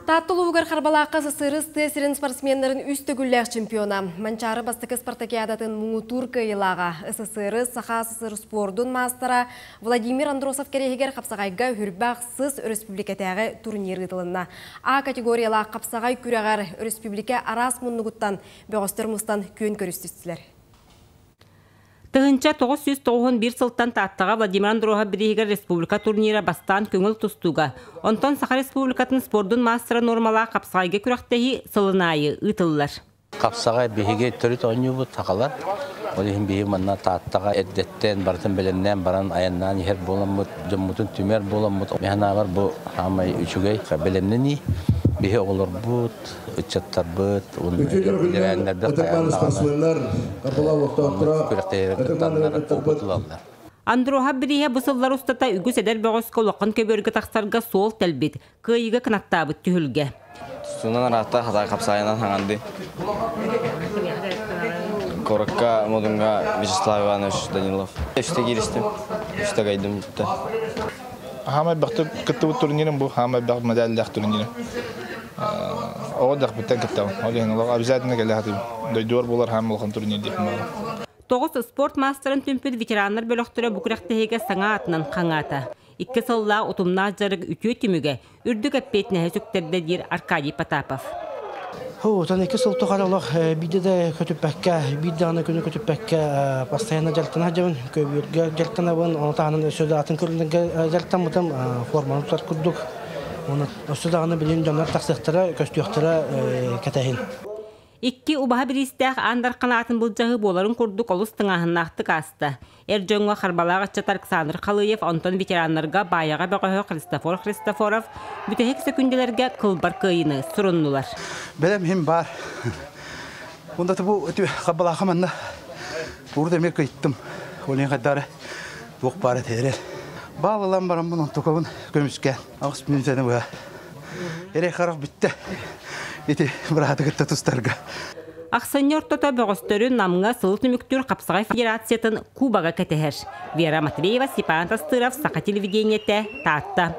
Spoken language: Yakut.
Таатта улууһугар Харбалаахха СССР тыа сирин спортсменнарын үс төгүллээх чемпиона, Манчаары бастакы спартакиадатын муҥутуур кыайыылааҕа, СССР Саха СССР спордун маастара Владимир Андросов кэриэһигэр хапсаҕайга Хүрбэх сыс өрөспүүбүлүкэтээҕи турнир ыытылынна. А категориялаах хапсаҕай күрэҕэр өрөспүүбүлүкэ араас муннугуттан бөҕөстөр мустан күөн көрүстүстүлэр. 1991 сылтан Тааттаҕа Владимир Андросов бирииһигэр республика турнира бастаан көҥүл тустууга, онтон Саха Республикатын спордун маастара нуормалаах хапсаҕайга күрэхтэһии сылын аайы ыытыллар. Хапсаҕай биһиги төрүт оонньуубут сахалар. Ол иһин биһиги манна Тааттаҕа эрдэттэн барытын бэлэмнээн баран айаннаан иһэр буоламмыт, дьоммутун түмэр буоламмыт, мин санаабар бу саамай үчүгэй бэлэмнэнии. Биһи оҕолорбут, ыччаттарбыт уонна үлэлээннэрбит хайаан даҕаны күрэхтэһиилэр кыттаннар опыт ылаллар. Андроһа бирииһэ бу сыллар устата үгүс эдэр бөҕөскө улахан көбүөргэ тахсарга суол тэлбит, кыайыыга кынаттаабыт түһүлгэ. Тустуунан араатта хатаа хапсаайынан хаҥанды. Корокка Модунга Вячеслав Иванович Данилов. Үстэ кииристим, үстэ кайдым бүтте. Хаамай бахты кыттыбыт турнирым бу, хаамай бах медаллаах турнирым. Оҕо дахпыттан кыттабын. Ол иһин олох обязательно кэлэ сатыыбын. Дойдугар буолар хаам улахан турнир диэхпин баҕарабын. Тоҕус спорт маастарын түмпүт ветераннар бөлөхтөрө бу күрэхтэһиигэ саҥа аатынан хаҥаата. Икки сыллаах утумнаах дьарык үтүө түмүгэ үрдүк эппиэтинэһи сүктэрдэ диир Аркадий Потапов. Отон икки сыл тухары олох биирдэ да көтүппэккэ, биир даҕаны күнү көтүппэккэ постоянно дьарыктана сылдьабын, көбүөргэ дьарыктанабын, ону таһынан өссө да атын көрүҥнэргэ дьарыктаммытым, форманы тутар курдук. Оны өссө даҕаны билин дьоннор тахсыахтара, көстүөхтэрэ кэтэһин. Икки убаһа бириистээх Аан Дархан аатын былдьаһыы буоларын курдук олус тыҥааһыннаахтык ааста. Эр дьоҥҥо Харбалаах ыччат Александр Халыев, онтон ветераннарга Баайаҕа бөҕөһө Христофор Христофоров бүтэһик сөкүндэлэргэ кылбар кыайыыны суруннулар. Бэлэм иһин баар. Онда бу Харбалаахха манна урут эмиэ кыйттым. Ол иһин хайдары туох баар этэрэр. Баал ылан бараммын онтукабын көмүскээн аҕыс мүнүүтэни быһа. Эрэй харах бүттэ. Ити бырааты кытта тустарга. Ахсынньы ортото бөҕөстөрү Намҥа сыл түмүктүүр хапсаҕай федерациятын кубога кэтэһэр. Вера Матвеева, Степан Тастыров, Саха телевидениетэ, Таатта.